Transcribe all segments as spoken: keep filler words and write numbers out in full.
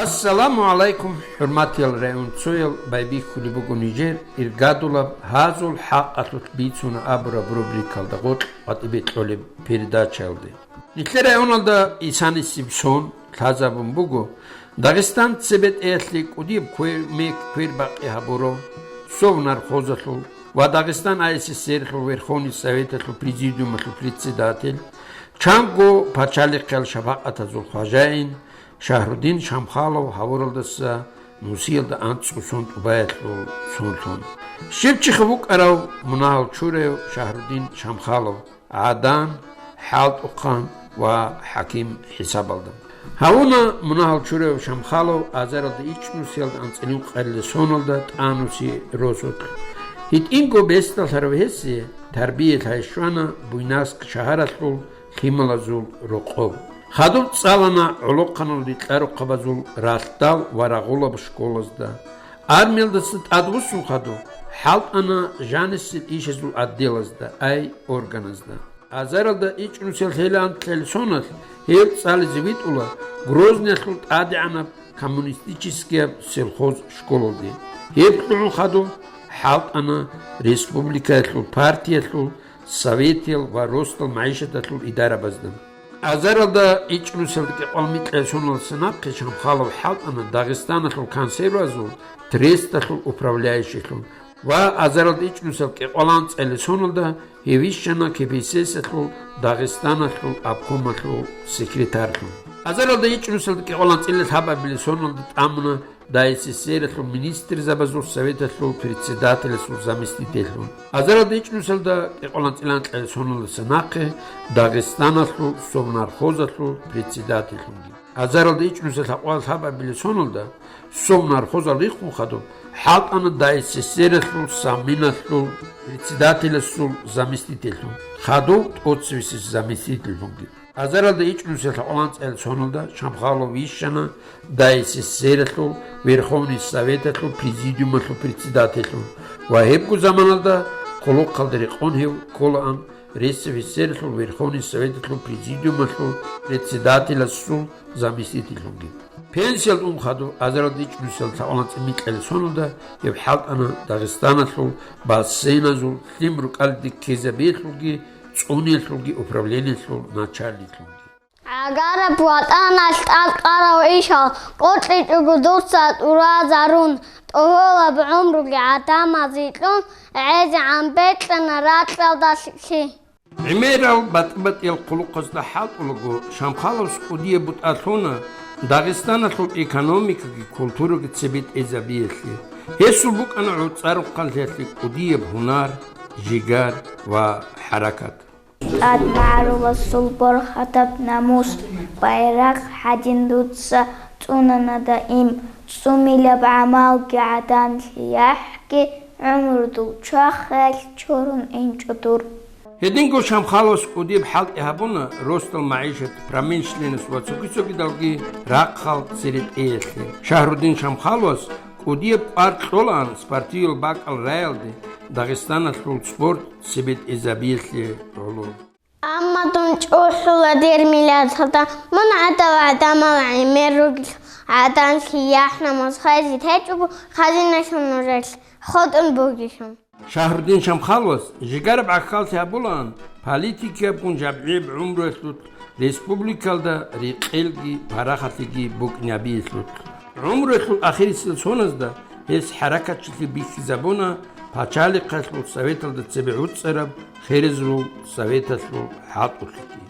Ассаламу гӀалайкум, хӀурматиял районцоял! Байбихьулеб буго нижер иргадулаб «Гьазул хӀакъалъулъ бицуна» абураб рубрикалда гъоркь къватӀибе кьолеб передачаялде. Нилъер районалда исанисеб сон лъазабун буго Дагъистан цебетӀеялъе кӀудияб квер-, мекь квербакъи гьабурав Совнархозалъул ва Дагъистан АССР-лъул Верховный Советалъул Президиумалъул председатель, чанго пачалихъал шапакъатазул хважаин Шагьрудин Шамхалов гьавуралдаса нусиялда анцӀго сон тӀубаялъул сонлъун. Щиб чиха вукӀарав мунагьал чурав Шагьрудин Шамхалов, гӀадан, хӀалтӀухъан ва хӀаким хӀисабалда. Гьавуна мунагьал чурав Шамхалов азаралда ичӀнусиялда анцӀила ункъоялда соналда тӀануси росулъ. ГьитӀинго бесдалъарав гьесие тарбия лъай щвана Буйнакск шагьаралъул лъималазул рокъоб. Хадуб цӀалана гӀолохъанал рикьа-рухъабазул ралъдал ва рагъулаб школазда. Армиялдаса тӀадвуссун хадуб, хӀалтӀана жанисел ишазул отделазда, ай органазда. Азаралда ичӀнусел лъеланлъел соналъ гьев цӀализе витӀула Грозныялъул тӀадегӀанаб коммунистическияб сельхоз школалде. Гьеб лъугӀун хадуб хӀалтӀана республикаялъул партиялъул, советиял ва росдал магӀишаталъул идарабазда. Азаралда ичӀнусел кӀикъоялда микьал соналдаса нахъе Шамхалов хӀалтӀана Дагъистаналъул консервазул тресталъул управляющийлъун ва азаралда ичӀнусел кӀикъоялда анцӀила соналда гьев вищана КПСС-алъул Дагъистаналъул обкомалъул секретарьлъун. Азаралда ичӀнусел кӀикъоялда анцӀила лъабабилеб соналда тӀамуна ДССР-алъул министрзабазул советалъул председателасул заместительлъун. Азаралда ичӀнусиялда кӀикъоялда анцӀила анкьила соналдаса нахъе Дагъистаналъул Совнархозалъул председательлъунги. Азаралда ичӀнусиялда лъабабилеб соналда Совнархозалда риххун хадуб хӀалтӀана ДССР-алъул Совминалъул председателасул заместительлъун, хадув тӀоцевесев заместительлъунги. Азаралда ичӀнусиялда лъабкъоялда анцӀила соналда Шамхалов вищана ДССР-алъул Верховный Советалъул Президиумалъул председательлъун ва гьебго заманалда хъулухъалда рекъон гьев кколаан РСФСР-алъул Верховный Советалъул Президиумалъул председателасул заместительлъунги. Пенсиялда ун хадуб азаралда ичӀнусиялда лъабкъоялда анцӀила микьал соналда гьев хӀалтӀана Дагъистаналъул бассейназул лъим рукӀалде ккезабиялъулги цӀуниялъулги управлениялъул начальниклъунги. ГӀагараб ватӀаналъ тӀадкъарав ишал къотӀичӀого дуца тӀуразарун, тӀогьолаб гӀумруги гӀадамазе кьун гӀезегӀан бекьана ракьалдалъи. ГӀемерал батӀи-батӀиял хъулухъазда хӀалтӀулаго, Шамхаловс кӀудияб бутӀа лъуна Дагъистаналъул экономикаги культураги цебетӀезабиялъе. Гьесул букӀана гӀуцӀарухъанлъиялъе кӀудияб гьунар, жигар ва хӀаракат. ТӀад магӀаруласул борхатаб намус, байрахъ гьадин дуца цӀунана даим, цӀумилаб гӀамалги гӀаданлъи яхӀги, гӀумрудул чвахиялъ чурун инчӀо дур. Гьединго Шамхаловс кӀудияб хӀалтӀи гьабуна росдал магӀишат, промышленность ва цоги-цогидалги рахъал церетӀеялъе. Шагьрудин Шамхаловас кӀудияб кӀвар кьолаан спортивал бакӀал раялде Дагъистаналъул спорт цебетӀезабиялъе гӀоло. Амма дун чӀухӀула, дир миллаталда, мун гӀадал гӀадамал гӀемер ругелъул, гӀаданлъи яхӀ-намус хвезе течӀого хазиналъул нужелъ хутӀун бугелъул. Шагьрудин Шамхаловас жигараб гӀахьаллъи гьабулаан политикиябгун жабгӀияб гӀумруялъулъ республикалда рекъелги парахалъиги букӀинабиялъулъ. ГӀумруялъул ахирисел соназда гьес хӀаракатчилъи бихьизабуна пачалихъалъул советалда цебе гӀуцӀараб херезул советалъул хӀалтӀулъги.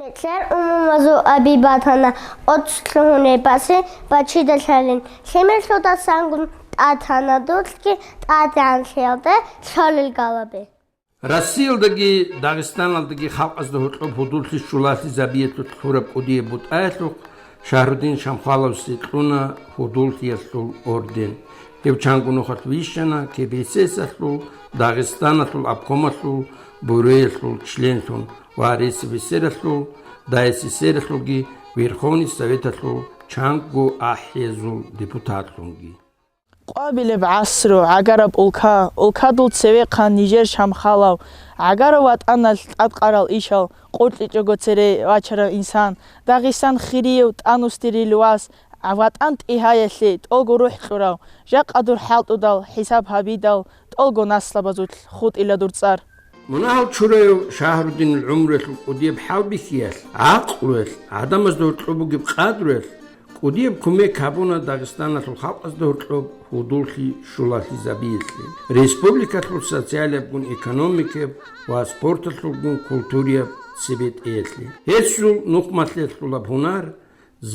Нилъер умумузул аби батана, оцлъугьунеб баси бачидалъалин, лъимерлъудасангун тӀатана дулъги тӀадегӀанлъиялде лъолел галаби. Россиялдаги Дагъистаналдаги халкъазда гьоркьоб гьудуллъи щулалъизабиялъулъ лъураб кӀудияб бутӀаялъухъ Шагьрудин Шамхаловсе кьуна Гьудуллъиялъул орден. Гьев чанго нухалъ вищана КПСС-алъул Дагъистаналъул обкомалъул буреялъул членлъун ва РСФСР-алъул, ДССР-алъулги Верховный Советалъул чанго ахӀиязул депутатлъунги. Къвабилеб гӀасру, гӀагараб улка, улкадул цевехъан нижер Шамхалов, гӀагарав ватӀаналъ тӀадкъарал ишал къулъичӀого цере вачарав инсан, Дагъистан хириев тӀанусдирил вас, ВатӀан тӀигьаялъе тӀолго рухӀ кьурав, жакъа дур хӀалтӀудал хӀисаб гьабидал тӀолго наслабазулъ хутӀила дур цӀар. Мунагьал чураяв Шагьрудинил гӀумруялъул кӀудияб хӀалбихьиялъ, гӀакълуялъ, гӀадамазда гьоркьоб бугеб къадруялъ, кӀудияб кумек гьабуна Дагъистаналъул халкъазда гьоркьоб гьудуллъи щулалъизабиялъе, республикалъул социалиябгун экономикияб ва спорталъулгун культурияб цебетӀеялъе. Гьесул нухмалъиялъулаб гьунар,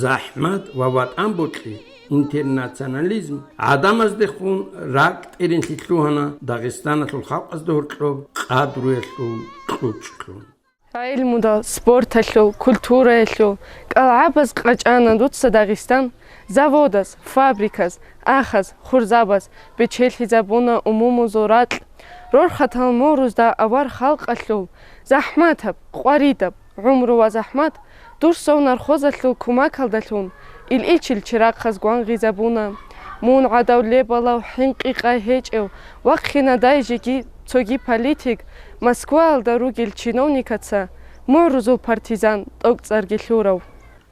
захӀмат ва ватӀан бокьи, интернационализм гӀадамаздехун ракӀ-тӀеренлъи лъугьана Дагъистаналъул халкъазда гьоркьоб къадруялъул кьучӀлъун. ГӀилмудал, спорталъул, культураялъул кӀалгӀабаз къачӀана дуца Дагъистан. Заводаз, фабриказ, ахаз, хурзабаз бечелъизабуна умумузул ракь. Рорхатал морузда авар халкъалъул захӀматаб, къваридаб гӀумру ва захӀмат, дур сов нархозалъул кумакалдалъун, ил-илчил чирахъаз гвангъизабуна. Мун гӀадав лебалав хӀинкъи-къай гьечӀев вахъинадай жеги цоги политик, Москваялда ругел чиновникаца морузул партизан тӀокӀцӀарги лъурав.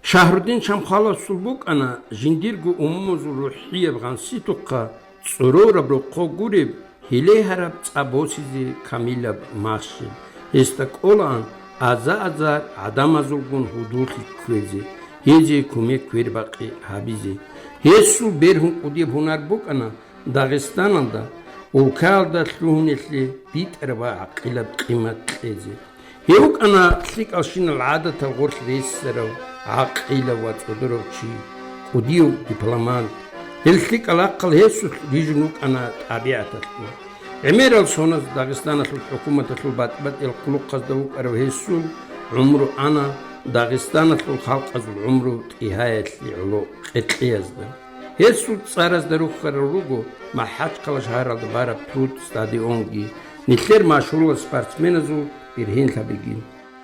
Шагьрудин Шамхаловсул букӀана жиндирго умумузул рухӀияб гъанситухъа цӀорораб рохъо гуреб, гьелегьараб цӀа босизе камилаб махщел. Гьесда кӀолаан аза-азар гӀадамазулгун гьудуллъи кквезе, гьезие кумек квербакъи гьабизе. Гьесул бергьун кӀудияб гьунар букӀана Дагъистаналда, улкаялда лъугьунелъе битӀараб ва гӀакъилаб къимат кьезе. Гьев вукӀана лъикӀалщинал гӀадатал гъорлъ ресарав, гӀакъилав ва цӀодорав чи, кӀудияв дипломант. Гьел лъикӀал рахъал гьесулъ рижун вукӀана тӀабигӀаталъго. ГӀемерал соназ Дагъистаналъул хӀукуматалъул батӀи-батӀиял хъулухъазда вукӀарав гьесул гӀумру ана Дагъистаналъул халкъазул гӀумру тӀигьаялъе гӀоло къеркьеязда. Гьесул цӀаразда рухьарал руго МахӀачхъала шагьаралда бараб Труд стадионги, нилъер машгьурал спортсменазул бергьенлъабиги.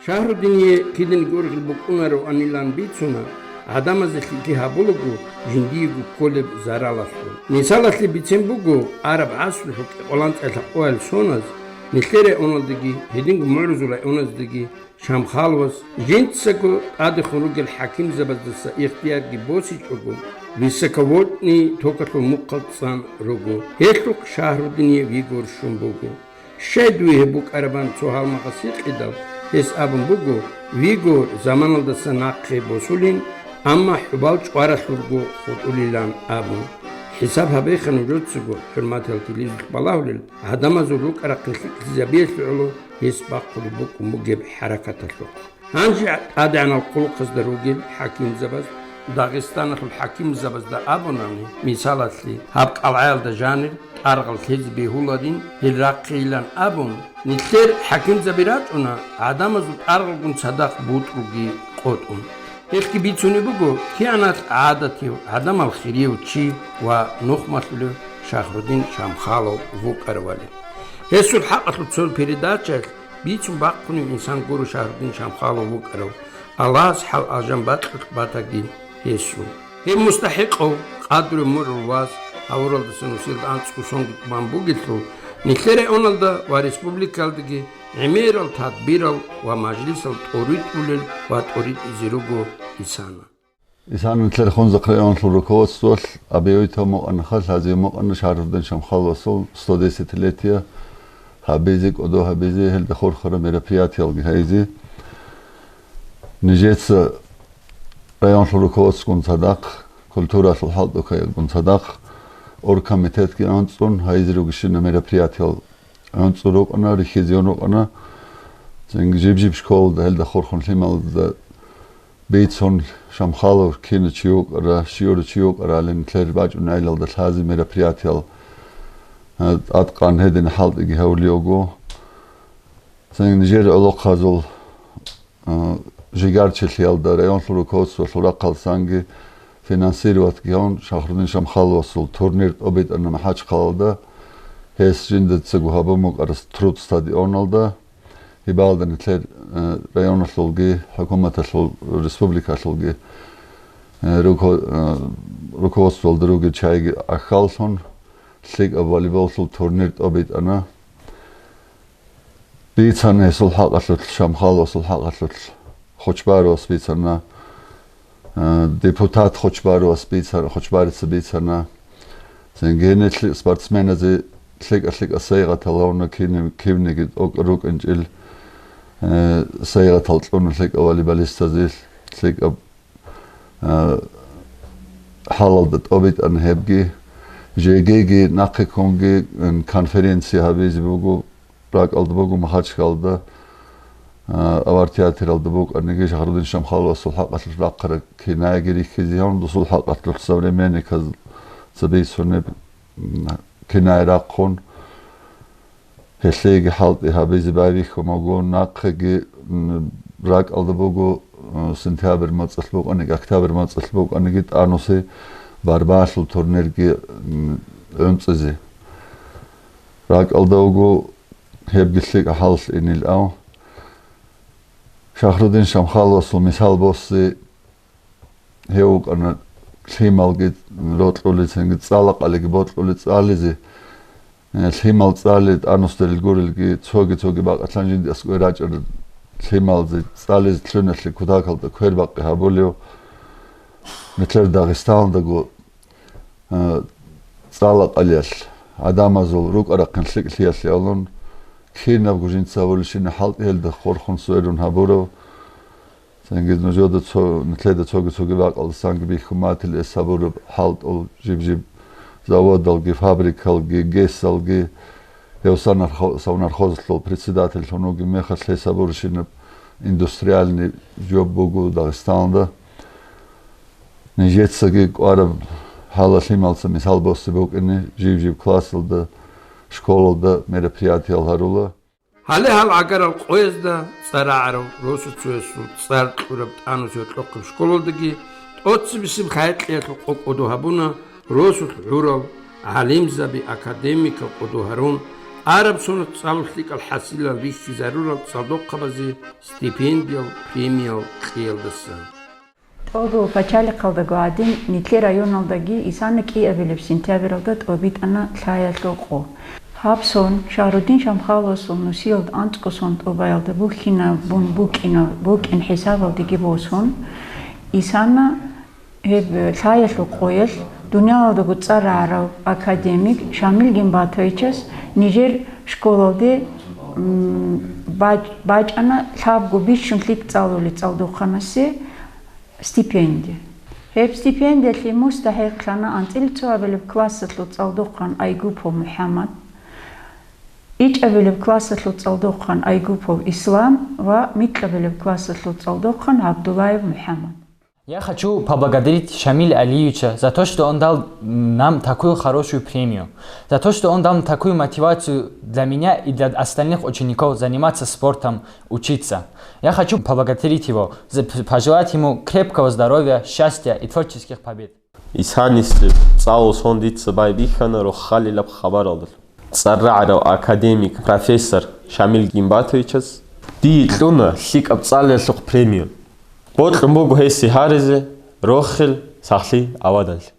Шагьрудиние киданиги ургъел букӀунароанилан бицуна, гӀадамазе лъикӀлъи гьабулаго жиндиего кколеб заралалъул. Мисалалъе бицен буго, араб гӀасру кьекъоланцӀила къоял соназ, нилъер районалдаги, гьединго мугӀрузул районаздаги Шамхаловас жинцаго тӀадехун ругел хӀакимзабаздаса ихтиярги босичӀого, высоковольтный токалъул мухъал цӀан руго. Гьелъухъ Шагьрудиние вигор щун буго. Щай дуе гьеб букӀарабан цо гьалмагъас гьикъидал, гьес абун буго, вигор заманалдаса нахъе босулин, амма хӀубал чӀваралъурго хутӀулилан абун. ХӀисаб гьабеха нужецаго, хӀурматиял телевизоралъ балагьулел, гӀадамазул рукӀа-рахъин лъикӀлъизабиялъе гӀоло гьес бахъулеб букӀун бугеб хӀаракаталъухъ. Гьанже тӀадегӀанал хъулухъазда ругел хӀакимзабаз, Дагъистаналъул хӀакимзабазда абунани, мисалалъе, гьаб кӀалгӀаялда жанир тӀаргъал лъезе бегьуларин гьел рахъейилан абун, нилъер хӀакимзаби рачӀуна гӀадамазул тӀаргъалгун цадахъ бутӀруги къотӀун. Гьелъги бицунеб буго кигӀанал гӀадатив, гӀадамал хирияв чи ва нухмалъулев Шагьрудин Шамхалов вукӀаравали. Гьесул хӀакъалъулъ цо передачаялъ бицун бахъунев инсан гуро Шагьрудин Шамхалов вукӀарав, Аллагьас хӀал-алжан бакьулъ батаги гьесул. Гьеб мустахӀикъав, къадру мугӀрул ваз гьавуралдаса нусиялда анцӀго сонги тӀубан бугелъул, нилъер районалда ва республикаялдаги гӀемерал тадбирал ва мажлисал тӀоритӀулел ва тӀоритӀизе руго Исана. Исана нилъер Хунзахъ районалъул руководстволъ абиойтав мукъана, хал гьазив мукъана Шагьрудин Шамхаловасул сто десятилетие гьабизе, кӀодо гьабизе, гьелда хурхараб мероприятиялги гьайзе. Нижеца районалъул руководствогун цадахъ, культуралъул хӀалтӀухъаялгун цадахъ, оргкомитетги анцӀун, гьайзе ругищина мероприятиял анцӀун рукӀана, рихьизеян рукӀана. Цинги жиб-жиб школалда гьелда хурхун лъималазда бицун, Шамхалов кина чи вукӀара, щивра чи вукӀаралин, нилъер бачӀун гӀелалда лъазе мероприятиял, а, тӀадкъан гьедин хӀалтӀиги гьавулев вуго. Цинги нижер гӀолохъазул, а, жигарчилъиялда районалъул руководстволъул рахъалсанги финансироватьги гьавун, Шагьрудин Шамхаловасул турнир тӀобитӀана МахӀачхъалалда, гьес жиндацаго гьабун букӀарас Труд стадионалда. Гьебалда нилъер, э, районалъулги, хӀукуматалъул, республикалъулги, э, руко-, э, руководстволда ругел чагӀиги ахьаллъун, лъикӀаб волейболлъул турнир тӀобитӀана. Бицана гьесул хӀакъалъулъ, Шамхаловасул хӀакъалъулъ, Хочбаровас бицана. А, депутат Хочбаровас бицар-, Хочбарица бицана. Цинги гьенир лъи-, спортсменазе лъикӀа-лъикӀа сайгъатал гьавуна, кини-, кивниги тӀокӀ рукӀинчӀил, э, сайгъатал кьуна лъикӀа волейболистазе, лъикӀаб, э, хӀалалда тӀобитӀана гьебги. Жегиги нахъе ккунги, м, конференция гьабизе буго, ракӀалда буго Махачкалда, а, авар театралда букӀаниги, Шагьрудин Шамхаловасул хӀакъалъулъ рахъараб кинаяги рихьизе гьавун, досул хӀакъалъулъ современниказда бицунеб, м, киная рахъун, гьелъеги хӀалтӀи гьабизе байбихьун буго, нахъеги, м, ракӀалда буго, м, сентябрь мацӀалъ букӀаниги, октябрь мацӀалъ букӀаниги тӀанусе барбалъул турнирги, м, гӀунцӀизе. РакӀалда вуго гьебги лъикӀа хӀалалъ инилав. Шагьрудин Шамхаловасул мисал босси, гьев вукӀана лъималги рокьулецинги цӀалакъалиги бокьули цӀализе, э, лъимал цӀали тӀанусдерил гурелги, цоги-цоги бакъалъан жинди аскӀой рачӀарал лъималзе цӀализе лъуналъе кутакалда квербакъи гьабулев, нилъер Дагъистаналдаго, э, цӀалакъалиялъ гӀадамазул рукӀа-рахъин лъикӀлъиялъе алун, кинабго жинца гьабулелщина хӀалтӀи гьелда хурхун сверун гьабурав, цинги нужеда цо-, нилъеда цоги-цоги бакӀалдасанги бихьун батил эс гьабураб хӀалтӀул жиб-жиб заводалги, фабрикалги, ГЭСалги, гьев Санархо-, Совнархозалъул председательлъун вугеб мехалъ гьес гьабурщинаб индустриальный жоб буго Дагъистаналда. Нижецаги кӀвараб гьала лъималца мисал босизе букӀине, жив-жив классалда, школалда мероприятиял гьарула. Гьале гьал гӀагарал къоязда цӀар рагӀарав росуцоясул цӀар кьураб тӀанусиялъухъаб школалдаги тӀоцебесеб лъай-кьеялъул къо кӀодо гьабуна росулъ гӀурал гӀалимзаби, академикал кӀодо гьарун, араб сонат цӀалулъ лъикӀал хӀасилал бихьизарурал цӀалдохъабазе стипендиял, премиял кьиялдаса. ТӀолго пачалихъалдаго гӀадин, нилъер районалдаги исана кӀиабилеб сентябралда тӀобитӀана лъаялъул къо. Гьаб сон Шагьрудин Шамхаловасул нусиялда анцӀго сон тӀубаялда бухьинабун букӀина-, букӀин хӀисабалдеги босун, исана гьеб лъаялъул къоялъ дуниялалдаго цӀар рагӀарав академик Шамил Гимбатовичас нижер школалде, м, бач-, бачӀана лъабго бищун лъикӀ цӀалулел цӀалдохъанасе стипендия. Гьеб стипендиялъе мустахӀикълъана анцӀила цоабилеб классалъул цӀалдохъан Айгупов МухӀаммад, ичӀабилеб классалъул цӀалдохъан Айгупов Ислам ва микьабилеб классалъул цӀалдохъан ГӀабдуллаев МухӀаммад. Я хочу поблагодарить Шамиля Алиевича за то, что он дал нам такую хорошую премию, за то, что он дал такую мотивацию для меня и для остальных учеников заниматься спортом, учиться. Я хочу поблагодарить его, за, пожелать ему крепкого здоровья, счастья и творческих побед. Исанисе цӀалул сон дица байбихьана рохалилаб хабаралдалъун. ЦӀар рагӀарав академик, профессор Шамил Гимбатовичас дие кьуна лъикӀаб цӀалиялъухъ премию. Бокьун буго гьесие гьаризе рохел, сахлъи, аваданлъи.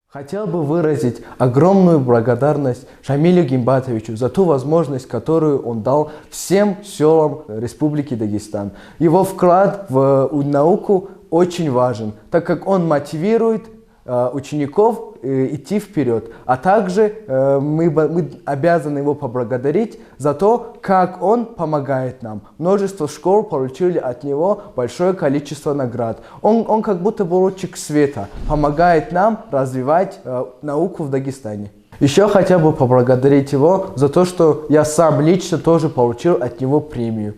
Хотел бы выразить огромную благодарность Шамилю Гимбатовичу за ту возможность, которую он дал всем сёлам Республики Дагестан. Его вклад в, э, науку очень важен, так как он мотивирует, э, учеников, э, идти вперёд. А также, э, мы бо-, мы обязаны его поблагодарить за то, как он помогает нам. Множество школ получили от него большое количество наград. Он, он как будто бы лучик света, помогает нам развивать, э, науку в Дагестане. Ещё хотел бы поблагодарить его за то, что я сам лично тоже получил от него премию.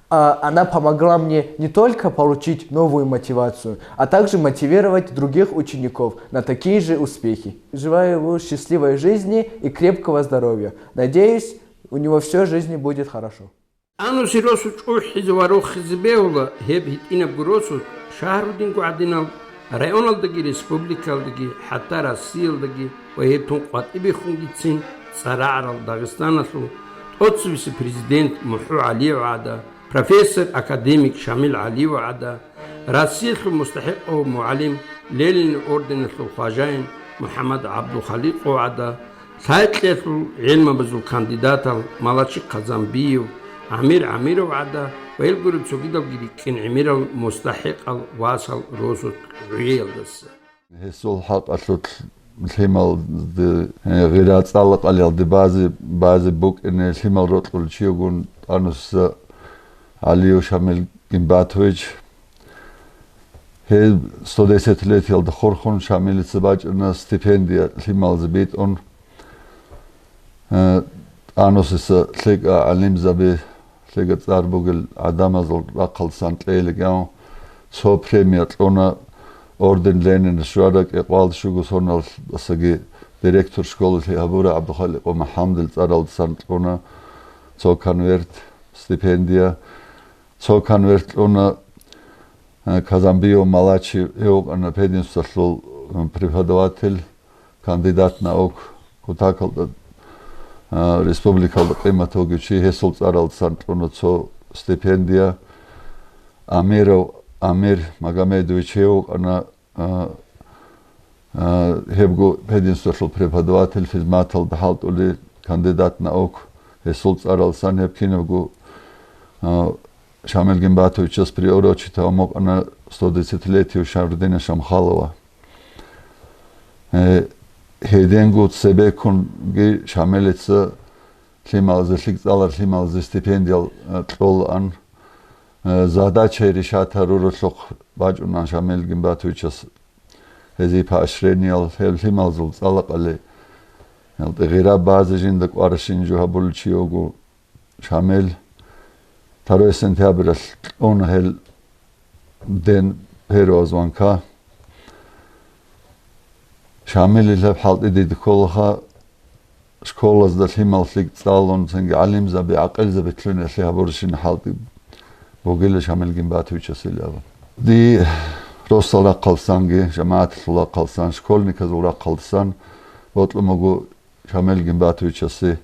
А, она помогла мне не только получить новую мотивацию, а также мотивировать других учеников на такие же успехи. Желаю ему счастливой жизни и крепкого здоровья. Надеюсь, у него всё в жизни будет хорошо. Ануси росу чӀухӀизе ва рохизе бегьула, гьеб гьитӀинабго росу Шагьрудинго гӀадинал районалдаги, республикалдаги, хӀатта Россиялдаги ва гьеб тун къватӀибехунги цин цӀар рагӀарал Дагъистаналъул тӀоцебесеб президент МухӀу ГӀалиев гӀада, профессор, академик Шамил ГӀалиев гӀада, Россиялъул мустахӀикъав мугӀалим, Ленинил орденалъул хважаин МухӀаммад ГӀабдулхаликъов гӀада, лъай-кьеялъул гӀилмабазул кандидатал Малачи Хъазанбиев, ГӀамир ГӀамиров гӀада ва гьел гуреб цогидалги рикӀкӀин гӀемерал мустахӀикъал васал росулъ гӀугӀиялдаса. Гьесул хӀакъалъулъ лъималазде, э, гъира цӀалакъалиялде базе, базе букӀине лъимал рокьулев чи вугин тӀанусица ГӀалиев Шамил Гимбатович. Гьеб сто десятилетиялда хурхун Шамилица бачӀана стипендия лъималазе битӀун. Э, тӀанусица лъикӀа гӀалимзаби, лъикӀа цӀар бугел гӀадамазул рахъалдасан кьейилан, цо премия кьуна, орден Ленина щвараб, кӀикъоялда щуго соналдасаги директор школалъе гьабураб ГӀабдулхаликъов МухӀаммадил цӀаралдасан кьуна цо конверт, стипендия. Цо конверт кьуна, э, Казанбиев Малачи, гьев вукӀана пединституталъул, э, преподаватель, кандидат наук, кутакалда, э, республикалда къимат вугев чи, гьесул цӀаралдасан кьуна цо стипендия. Амиров Амир Магомедович, гьев вукӀана, а, а, гьебго пединституталъул преподаватель, физматалда хӀалтӀулев, кандидат наук, гьесул цӀаралдасан гьеб кинабго, а, Шамил Гимбатовичас приурочить гьабун букӀана сто десятилетию Шагьруддина Шамхалова. Э, гьединго цебеккунги Шамилица лъималазе, лъикӀ цӀаларел лъималазе стипендиял, э, кьолаан, э, задачаяб решать гьаруралъухъ бачӀунаан Шамил Гимбатовичас гьезие поощрениеял, гьел лъималазул цӀалакъали, гьелда гъира базе жинда кӀваращин жо гьабулев чи вуго Шамил. Второй сентябралъ кьуна гьел день первого звонка. Шамилил гьеб хӀалтӀи дида кколаха, школазда лъимал лъикӀ цӀалун, цинги гӀалимзаби, гӀакъилзаби лъугӀиналъе гьабурабщинаб хӀалтӀи бугила Шамил Гимбатовичасил абун. Дие росдал рахъалдасанги, жамагӀаталъул рахъалдасан, школьниказул рахъалдасан бокьун буго Шамил Гимбатовичасе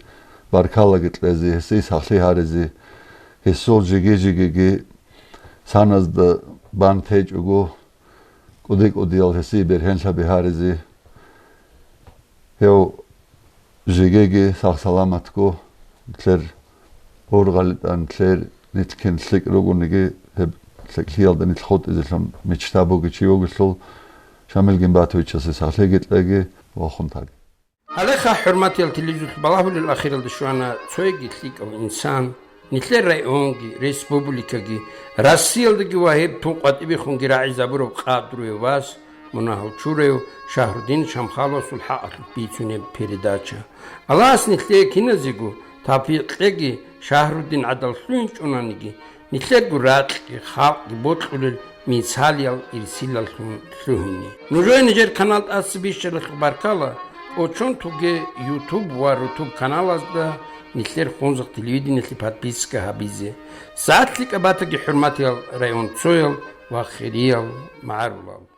баркалаги кьезе, гьесие сахлъи гьаризе, гьесул жеги-жегиги саназда бан течӀого, кӀуди-кӀудиял гьесие бергьенлъаби гьаризе, гьев жегиги сах-саламатго, нилъер ургъалитӀа, нилъер нилъ кин лъикӀ ругониги, гьеб лъикӀлъиялда нилъ хутӀизелъун мечта бугев чи вугелъул, Шамил Гимбатовичасе сахлъиги кьеги, вахун таги. Гьалеха, хӀурматиял телевизоралъ балагьулел ахиралде щвана цояги лъикӀав инсан, нилъер районги, республикаги, Россиялдаги ва гьеб тун къватӀибехунги рагӀизабурав къадруяв вас, мунагьал чураяв Шагьруддин Шамхаловасул хӀакъалъулъ бицунеб передача. Аллагьас нилъее киназего тавфикъ кьеги, Шагьруддин гӀадал лъугьинчӀониги, нилъерго ракьги халкъги бокьулел мисалиял ирсилаллъун лъугьине. Нужее нижер канал тӀаса бищаралъухъ баркала, кӀочон тоге YouTube ва Рутуб каналазда нилъер Хунзахъ телевидениялъе подписка гьабизе. СагӀат лъикӀаб батаги, хӀурматиял районцоял ва хириял магӀарулал.